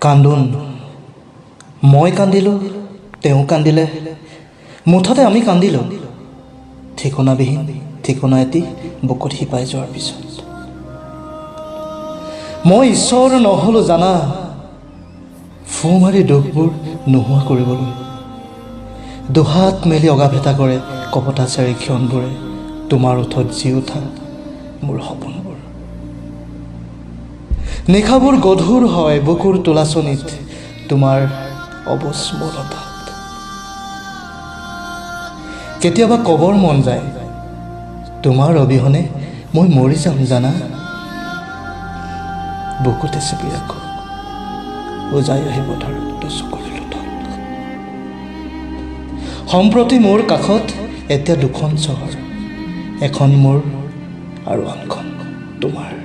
কান্দোন, মই কান্দিলোঁ, তেওঁ কান্দিলে, মুঠতে আমি কান্দিলোঁ ঠিকনাবিহীন ঠিকনা এটি বুকুত শিপাই যোৱাৰ পিছত। মই ঈশ্বৰ নহ'লো জানা, ফু মাৰি দুখবোৰ নোহোৱা কৰিবলৈ। দুহাত মেলি অগাভেটা কৰে কপটাচাৰী ক্ষণবোৰে তোমাৰ ওঠত জি উঠা মোৰ সপোনবোৰ। নিশাবোৰ গধুৰ হয় বুকুৰ তুলাচনীত তোমাৰ অবস্মৰতাত। কেতিয়াবা ক'বৰ মন যায়, তোমাৰ অবিহনে মই মৰি যাম জানা। বুকুতে চেপি ৰাখোঁ, উজাই আহিব ধৰক দুচকুৰ লোতক। সম্প্ৰতি মোৰ কাষত এতিয়া দুখন চহৰ, এখন মোৰ আৰু আনখন তোমাৰ।